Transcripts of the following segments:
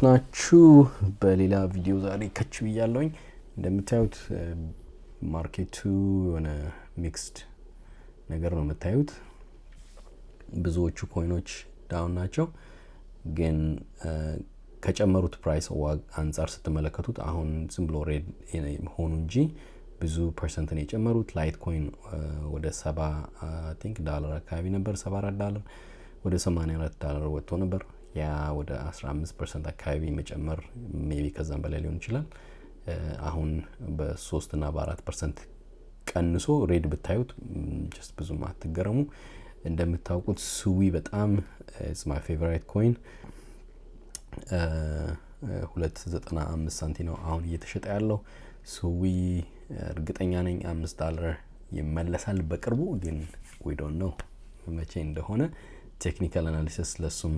ናችሁ? በሌላ ቪዲዮ ዛሬ ከች ብያለሁኝ። እንደምታዩት market ኡ የሆነ mixed ነገር ነው የምታዩት። ብዙዎቹ coin ኦች down ናቸው፣ ግን ከጨመሩት price አንጻር ስትመለከቱት አሁን ዝም ብሎ red ሆኑ እንጂ ብዙ percent ነው የጨመሩት። Litecoin ወደ 70 think ዳላር አካባቢ ነበር፣ 74 ዳላር ወደ 84 ዳላር ወጥቶ ነበር። ያ ወደ 15% አካባቢ መጨመር፣ maybe ከዛም በላይ ሊሆን ይችላል። አሁን በ3 እና በ4% ቀንሶ red ብታዩት just ብዙም አትገረሙ። እንደምታውቁት Sui በጣም it's my favorite coin፣ 2.95 ሳንቲ ነው አሁን እየተሸጠ ያለው። Sui እርግጠኛ ነኝ 5 ዳላር ይመለሳል በቅርቡ፣ ግን we don't know መቼ እንደሆነ። Technical analysis ለሱም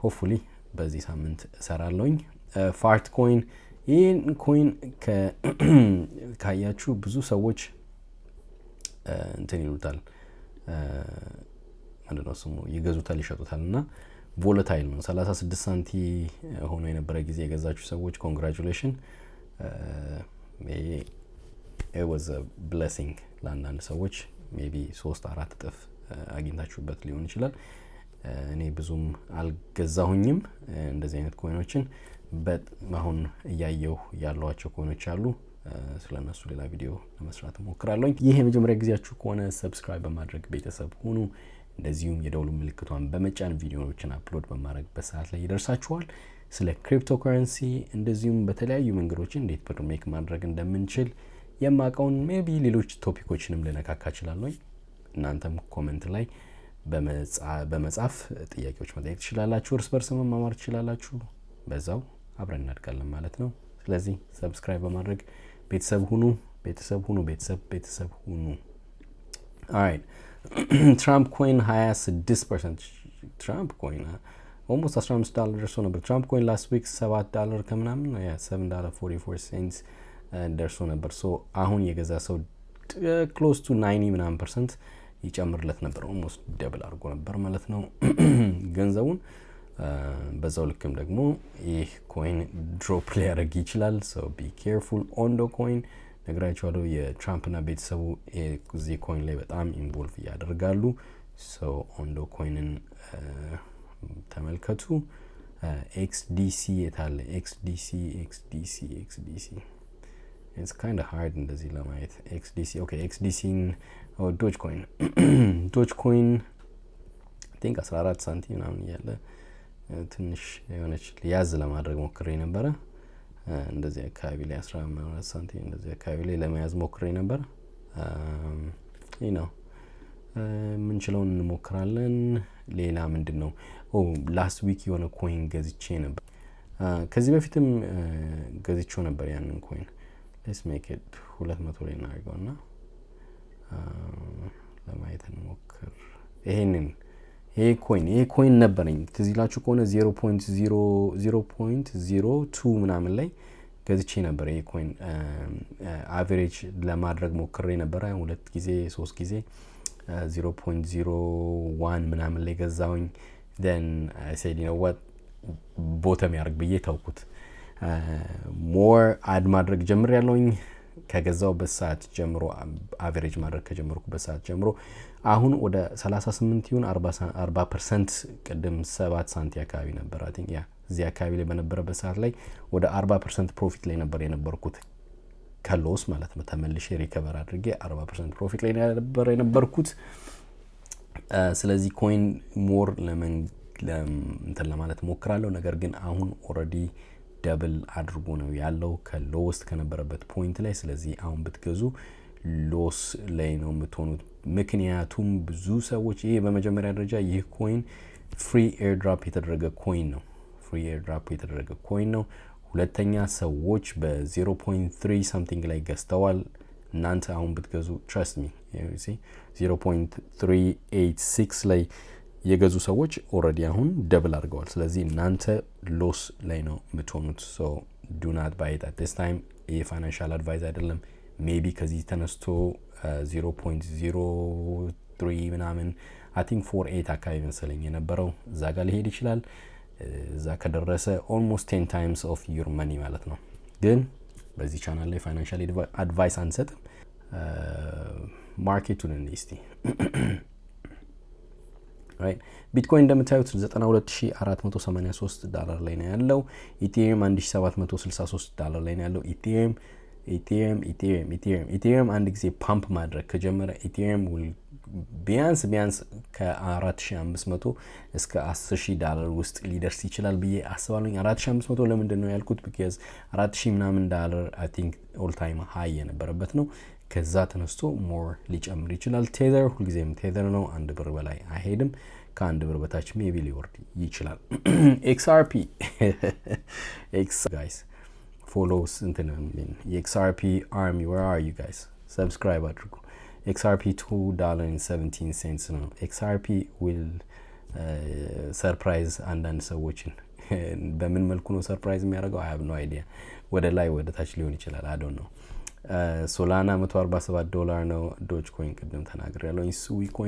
hopefully በዚህ ሳምንት እሰራለሁኝ። Fartcoin፣ ይህን coin ካያችሁ ብዙ ሰዎች እንትን ይሉታል፣ ምንድነው ስሙ፣ ይገዙታል፣ ይሸጡታል እና volatile ነው። 36 ሳንቲ ሆኖ የነበረ ጊዜ የገዛችሁ ሰዎች congratulation፣ was blessing። ለአንዳንድ ሰዎች maybe ሶስት አራት እጥፍ አግኝታችሁበት ሊሆን ይችላል። እኔ ብዙም አልገዛሁኝም እንደዚህ አይነት coin ኦችን። አሁን እያየሁ ያሏቸው coin ኦች አሉ። ስለ እነሱ ሌላ ቪዲዮ ለመስራት እሞክራለሁ። ይህ የመጀመሪያ ጊዜያችሁ ከሆነ subscribe በማድረግ ቤተሰብ ሁኑ። እንደዚሁም የደውሉ ምልክቷን በመጫን ቪዲዮዎችን upload በማድረግበት ሰዓት ላይ ይደርሳችኋል። ስለ ክሪፕቶ ከረንሲ እንደዚሁም በተለያዩ መንገዶችን እንዴት ብር make ማድረግ እንደምንችል የማውቀውን maybe ሌሎች topic ኦችንም ልነካካ እችላለሁ። እናንተም comment ላይ በመጻፍ ጥያቄዎች መጠየቅ ትችላላችሁ። እርስ በርስ መማማር ትችላላችሁ። በዛው አብረን እናድጋለን ማለት ነው። ስለዚህ subscribe በማድረግ ቤተሰብ ሁኑ፣ ቤተሰብ ሁኑ፣ ቤተሰብ ቤተሰብ ሁኑ። Alright፣ Trump coin 26%። Trump coin almost 15 ዳላር ደርሶ ነበር። Trump coin last week 7 ዳላር ከምናምን፣ 7 ዳላር 44 cents ደርሶ ነበር። So አሁን የገዛ ሰው close to 90 ምናምን percent ይጨምርለት ነበር። Almost double አድርጎ ነበር ማለት ነው ገንዘቡን። በዛው ልክም ደግሞ ይህ coin drop ሊያደርግ ይችላል። So be careful። Ondo coin ነግራችኋለሁ። የትራምፕና ቤተሰቡ እዚህ coin ላይ በጣም involve ያደርጋሉ። So Ondo coin ን ተመልከቱ። XDC የታለ? XDC፣ XDC፣ XDC፣ it's kind hard እንደዚህ ለማየት። XDC፣ okay፣ XDC ን፣ Dogecoin፣ Dogecoin think 14 ሳንቲም ምናምን እያለ ትንሽ የሆነች ያዝ ለማድረግ ሞክሬ ነበረ። እንደዚህ አካባቢ ላይ 14 ሳንቲም እንደዚህ አካባቢ ላይ ለመያዝ ሞክሬ ነበር። ይህ ነው፣ የምንችለውን እንሞክራለን። ሌላ ምንድን ነው? Last week የሆነ coin ገዝቼ ነበር። ከዚህ በፊትም ገዝቼው ነበር ያንን coin። Let's make it 200 ላይ እናደርገው እና ለማየት እንሞክር። ይሄንን ይሄ coin ነበረኝ፣ ትዝ ይላችሁ ከሆነ 0.0.02 ምናምን ላይ ገዝቼ ነበር። ይሄ coin average ለማድረግ ሞክሬ ነበረ ሁለት ጊዜ ሶስት ጊዜ። 0.01 ምናምን ላይ ገዛውኝ። Then I said, "You know what, bottom ያርግ" ብዬ ተውኩት። More add ማድረግ ጀምሬያለሁኝ። ከገዛውበት ሰዓት ጀምሮ፣ average ማድረግ ከጀመርኩበት ሰዓት ጀምሮ አሁን ወደ 38 ይሁን 40%፣ ቅድም 7 ሳንቲ አካባቢ ነበር፣ I think yeah እዚህ አካባቢ ላይ በነበረበት ሰዓት ላይ ወደ 40% profit ላይ ነበር የነበርኩት፣ ከ loss ማለት ነው። ተመልሼ recover አድርጌ 40% profit ላይ ነበር የነበርኩት። ስለዚህ coin more እንትን ለማለት ሞክራለሁ። ነገር ግን አሁን already double አድርጎ ነው ያለው ከ lowest ከነበረበት point ላይ። ስለዚህ አሁን ብትገዙ loss ላይ ነው የምትሆኑት። ምክንያቱም ብዙ ሰዎች ይሄ በመጀመሪያ ደረጃ ይህ coin free airdrop የተደረገ coin ነው። Free airdrop የተደረገ coin ነው። ሁለተኛ ሰዎች በ0.3 something ላይ ገዝተዋል። እናንተ አሁን ብትገዙ፣ trust me፣ 0.386 ላይ የገዙ ሰዎች already አሁን double አድርገዋል። ስለዚህ እናንተ loss ላይ ነው የምትሆኑት። So do not buy it at this time። ይህ financial advice አይደለም። Maybe ከዚህ ተነስቶ 0.03 ምናምን፣ I think 48 አካባቢ መሰለኝ የነበረው፣ እዛ ጋር ሊሄድ ይችላል። እዛ ከደረሰ almost 10 times of your money ማለት ነው። ግን በዚህ ቻናል ላይ financial advice አንሰጥም። Market ኡን እንይ እስቲ። ቢትኮይን እንደምታዩት 92,483 ዳላር ላይ ነው ያለው። Ethereum 1763 ዳላር ላይ ነው ያለው። Ethereum፣ Ethereum፣ Ethereum፣ Ethereum፣ Ethereum አንድ ጊዜ ፓምፕ ማድረግ ከጀመረ Ethereum ቢያንስ ቢያንስ ከ4500 እስከ 10,000 ዳላር ውስጥ ሊደርስ ይችላል ብዬ አስባለሁ። 4500 ለምንድን ነው ያልኩት? Because 4000 ምናምን ዳላር I think all time high የነበረበት ነው። ከዛ ተነስቶ more ሊጨምር ይችላል። Tether ሁልጊዜም Tether ነው። 1 ብር በላይ አይሄድም። ከ1 ብር በታች maybe ሊወርድ ይችላል። XRP X guys follow እንትን የ XRP army, where are you guys? Subscribe አድርጉ። XRP $2.17 ነው። XRP will surprise አንዳንድ ሰዎችን። በምን መልኩ ነው surprise የሚያደርገው? I have no idea። ወደ ላይ ወደ ታች ሊሆን ይችላል። I don't know። Solana 147 ዶላር ነው። Dogecoin ቅድም ተናግሬያለሁ። Sui coin